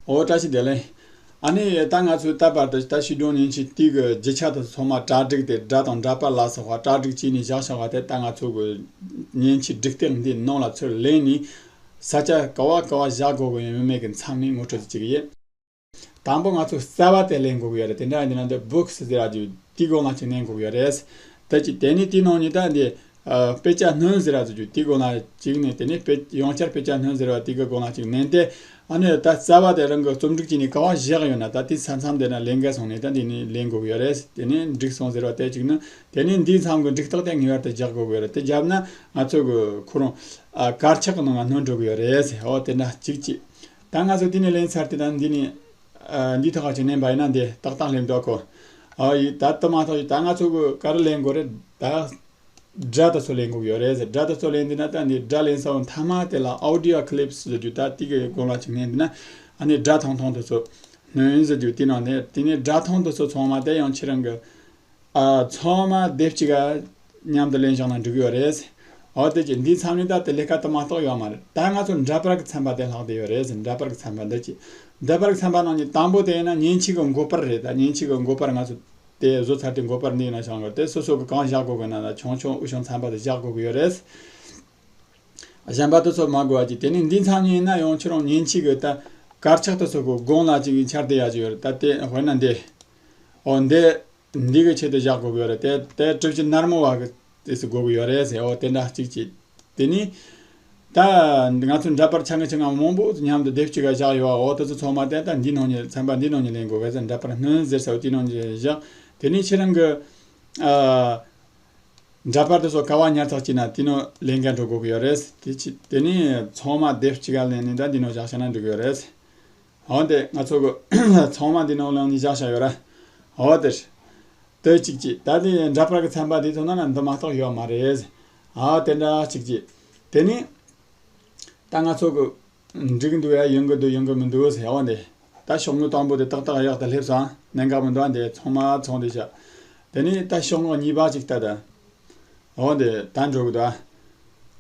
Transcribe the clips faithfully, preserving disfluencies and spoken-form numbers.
འོ། བཀྲ་ཤིས་བདེ་ལེགས། ཨ་ནི་ད་ང་ཚོས་ད་བར་དུ་ད་ཞིབ་འཇུག་མཉེན་ཆས་དེ་གི་རྒྱུ་ཆ་དེ་ཚོ་ཚང་མ་གྲ་སྒྲིག་དེ། སྒྲ་དང་འདྲ་པར་ལ་སོགས་པ་གྲ་སྒྲིག་བྱས་ནས་བཞག་བཞག་པ་དེ། ད་ང་ཚོ་གི་མཉེན་ཆས་སྒྲིག་སྟེགས་འདིའི་ནང་ལ་ཚུར་ལེན་ནས། ས་ཆ་ག་བ་ག་བ་བཞག་དགོས་གི་ཡོད་མེད་ཀྱི་མཚམས་ནས་ངོ་སྤྲོད་ཅིག་བྱེད་ཀྱི་ཡིན། དང་པོ་ང་ཚོ་རྩ་བ་དེ་ལེན་དགོས་ཀྱི་ཡོད་རེད། དེ་འདྲ་ཡིན་ན་འདི་བྷོག་སི་ཟེར་བ་ཅིག་དེའི་སྒང་ལ་ཅིག་མནན་དགོས་ཀྱི་ཡོད་རེད། དེ་ཅིག་དེ་ནས་དེའི་ནང་ནས་ད་འདི་ཨ་དཔེ་ཆ་སྣོན་ཟེར་བ་ཅིག་དེའི་སྒང་ལ་ཅིག་མནན། དེ་ནས་དཔེ་ཡང་བསྐྱར་དཔེ་ཆ་སྣོན་ཟེར་བ་དེ་གི་སྒང་ལ་ཅིག་མནན་ཏེ། ཨ་ནི་ད་རྩ་བ་དེ་རང་གི་རྩོམ་སྒྲིག་བྱས་ནས་ག་བ་བཞག་ཡོད་ན། ད་དེ་ས་མཚམས་དེ་ན་ལེན་ག་སོང་ནས་ད་འདི་ནས་ལེན་དགོས་ཀྱི་ཡོད་རེད། དེ་ནས་འགྲིག་སོང་ཟེར་བ་དེ་ཅིག་ནི། དེ་ནས་འདིའི་མཚམས་ཀྱི་འགྲིག་རྟགས་དེ་ངེས་པར་དུ་རྒྱག་དགོས་ཀྱི་ཡོད་རེད། དེ་བརྒྱབ་ན་ང་ཚོ་གི་ཁོ་རང་ཨ་དཀར་ཆག་གི་ནང་ང་སྣོན་འགྲོ་གི་ཡོད་རེད། འོ། དེ་འདྲ་གཅིག་གཅིག་ད་ང་ཚོ་དེ་ནས་ལེན་ཚར་དུས་ད་འདི་ནས་ཨ་འདིའི་ཐོག་ཅིག་མནན་པ་ཡིན་ན་འདི་ཏག་ཏག་སླེབས་འདུག་གོ། ཨ་ཡི་ད་ལྟ་མ་ཐག་ད་ང་ཚོ་གི་ག་རེ་ལེན་དགོས་རེད། ད་སྒྲ་དེ་ཚོ་ལེན་དགོས་ཡོད་རེད། སྒྲ་དེ་ཚོ་ལེན་དུས་ན་ད་འདི་སྒྲ་ལེན་ས་བོ་མཐའ་མ་དེ་ལ་audio clips ཟེར་རྒྱུ། ད་དེ་གི་སྒང་ལ་ཅིག་མནན་དུས་ན་ཨ་ནི་སྒྲ་ཐུང་ཐུང་དེ་ཚོ་སྣོན་ཟེར་རྒྱུ་དེ་ནང་ནས། དེ་ནས་སྒྲ་ཐུང་དེ་ཚོ་ཚང་མ་དེ་ཡང་ཁྱེད་རང་གི་ཨ་ཚང་མ་སྡེབ་གཅིག་ག་མཉམ་དུ་ལེན་བཞག་ན་འགྲིག་ཡོད་རེད། འོ། དེ་ཅིག་འདིའི་མཚམས་ནས་ད་དེ་ལས་ཀ་དུ་མ་གཏོགས་ཡོད་མ་རེད། ད་ང་ཚོ་འདྲ་པར་གྱི་ཚན་པ་དེ་ལྷག་བསྡད་ཡོད་རེད། འདྲ་པར་གྱི་ཚན་པ་འདི་ཅིག་འདྲ་པར་གྱི་ཚན་པ་ནང་ནས་དང་པོ་དེ་ཡིན་ན་མཉེན་ཆས་ཀྱི་མགོ་པར་རེད། ད་མཉེན་ཆས་ཀྱི་མགོ་པར་ང་ཚོ་དེ་བཟོ་ཚར་དུས་མགོ་པར་འདི་ཡིན་ན་བྱུང་གི། དེ་སོ་སོ་གི་གང་བཞག་དགོས་གི་ན་ད་ཆུང་ཆུང་འུ་ཆུང་ཚན་པ་དེ་བཞག་དགོས་གི་ཡོད་རེད། གཞན་པ་དེ་ཚོ་མ་དགོས་པ་ཅིག་དེ་ནས་འདིའི་མཚམས་ནས་ཡིན་ན་ཡང་ཁྱེད་རང་མཉེན་ཆས་ཀྱི་ད་དཀར་ཆག་དེ་ཚོ་གི་སྒང་ལ་ཅིག་འཆར་བསྡད་ཡག་ཅིག་ཡོད་རེད། ད་དེ་དཔེར་ན་འདི། འོ། འདི་འདི་གི་ཆེད་དུ་བཞག་དགོས་ཀྱི་ཡོད་རེད། དེ་དེ་གྲུ་བཞི་ནར་མོ་བ་གི་དེ་སུ་དགོས་ཀྱི་ཡོད་རེད་ཟེར། འོ། དེ་འདྲ་གཅིག་གཅིག་དེ་ནས་ད་ང་ཚོ་འདྲ་པར་ཆ་ངེ་ཆ་ངེ་མང་པོ་མཉམ་དུ་སྡེབ་གཅིག་ག་བཞག་ཡོད་པ། འོ། དེ་ཚོ་ཚང་མ་དེ་ད་འདི་ནང་ནས་ཚན་པ་འདི་ནང་ནས་ལེན་དགོས་གི་ཟེར། འདྲ་པར་སྣོན་ཟེར་ས་བོ་དེ་ནང་ནས་བཞག་དེ་ནས་ཁྱེད་རང་གི་ཨ་འདྲ་པར་དེ་ཚོ་ག་བ་ཉར་ཚགས་བྱས་ན་དེ་ནང་ལེན་ག་འགྲོ་དགོས་ཀྱི་ཡོད་རེད། དེ་ཅི་དེ་ནས་ཚང་མ་སྡེབ་གཅིག་ག་ལེན་ནས་ད་འདི་ནང་བཞག་བྱས་ན་འགྲིག་གི་ཡོད་རེད། འོ། དེ་ང་ཚོ་གི་ཚང་མ་འདི་ནང་ལོགས་ནས་བཞག་བཞག་ཡོད་ར། འོ། དེར་དེ་གཅིག་གཅིག་ད་དེ་འདྲ་པར་གྱི་ཚན་པ་དེ་ཚོ་ནང་ན་འདི་མ་གཏོགས་ཡོད་མ་རེད། འོ། དེ་འདྲ་གཅིག་གཅིག་དེ་ནས་ད་ང་ཚོ་གི་འགྲིག་འདུག་ཡ། ཡོང་གི་འདུག་ཡོང་གི་མི་འདུག་ཟེར། འོ། འདི་ད་ཤོག་ངོས་དང་པོ་དེ་ཏག་ཏག་གཡག་དེ་སླེབས་སོང་། གནད་འགག་མི་འདུག་འདི་ཚང་མ་ཚང་དེ་བཞག་དེ་ནས་ད་ཤོག་ངོས་གཉིས་པ་གཅིག་ལྟ་ད། འོ། འདི་ད་འགྲོ་གི་འདུག་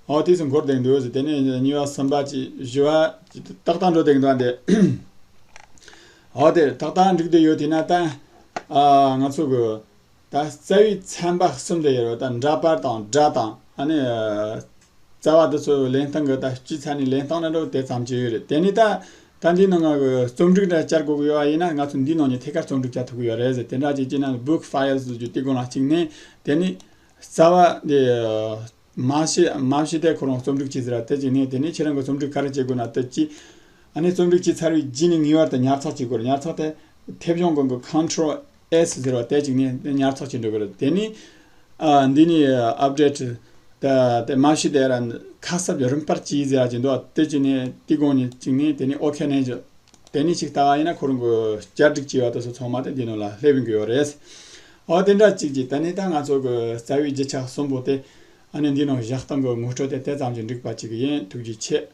འོ། དུས་སུ་འགོར་བསྡད་འདུག་ཟེར། དེ་ནས་གཉིས་པ་གསུམ་པ་གཅིག་བཞི་པ་གཅིག་ཏག་ཏག་འགྲོ་བསྡད་འདུག་འདི། འོ། དེ་ཏག་ཏག་འགྲིག་བསྡད་ཡོད་དེ་ན་ད་ཨ་ང་ཚོ་གི་ད་རྩ་བའི་ཚན་པ་གསུམ་དེ་ཡོད་རེད། ད་འདྲ་པར་དང་སྒྲ་དང་། ཨ་ནི་ཨ་རྩ་བ་དེ་ཚོ་ལེན་སྟངས་གི་ད་སྤྱི་ཚན་ནས་ལེན་སྟངས་འདྲ་འདྲ་བོ་དེ་ཙམ་ཅིག་ཡོད་རེད། དེ་ནས་ད་ད་འདིའི་ནང་ང་གི་རྩོམ་སྒྲིག་འདྲ་བསྐྱར་དགོས་ཀྱི་ཡོད་པ་ཡིན་ན་ང་ཚོ་འདིའི་ནང་ནས་ཐད་ཀར་རྩོམ་སྒྲིག་བྱ་ཐུབ་ཀྱི་ཡོད་རེད་ཟེར། དེ་འདྲ་ཅིག་བྱས་ན་book files ཟེར་རྒྱུ་དེ་སྒང་ལ་གཅིག་ནས། དེ་ནས་རྩ་བ་དེ་མ་གཞི་མ་གཞི་དེ་ཁོ་རང་རྩོམ་སྒྲིག་བྱས་ཟེར་བ་དེ་གཅིག་ནས། དེ་ནས་ཁྱེད་རང་གི་རྩོམ་སྒྲིག་ག་རེ་བྱེད་དགོས་ན་དེ་གཅིག་ཨ་ནི་རྩོམ་སྒྲིག་བྱས་ཚར་བའི་རྗེས་ནས་ངེས་པར་དུ་ཉར་ཚགས་བྱེད་དགོས་རེད། ཉར་ཚགས་དེ་མཐེབ་གཞོང་སྒང་གི་Control S ཟེར་བ་དེ་གཅིག་ནས་དེ་ཉར་ཚགས་བྱེད་འགྲོ་གི་རེད། དེ་ནས་ཨ་འདི་ནས་update ད་དེ་མ་གཞི་དེ་ར་ཁ་གསབ་ཀྱི་རིམ་པར་བྱས་ཟེར་ཡ་ཅིག་འདུག་དེ་གཅིག་ནས་དེ་སྒང་ནས་གཅིག་ནས་དེ་ནས་OK ནས་བྱས། དེ་ནས་ཅིག་ལྟ་བ་ཡིན་ན་ཁོ་རང་གི་བསྐྱར་སྒྲིག་བྱས་པ་དེ་ཚོ་ཚང་མ་དེ་འདི་ནང་ལ་སླེབས་ཡོང་གི་ཡོད་རེད། འོ། དེ་འདྲ་གཅིག་གཅིག་ད་ནས་ད་ང་ཚོ་གི་རྩ་བའི་རྒྱུ་ཆ་གསུམ་པོ་དེ་ཨ་ནི་འདི་ནང་བཞག་སྟངས་གི་ངོ་སྤྲོད་དེ་དེ་ཙམ་གྱིས་འགྲིག་པ་བྱེད་ཀྱི་ཡིན། ཐུགས་རྗེ་ཆེ།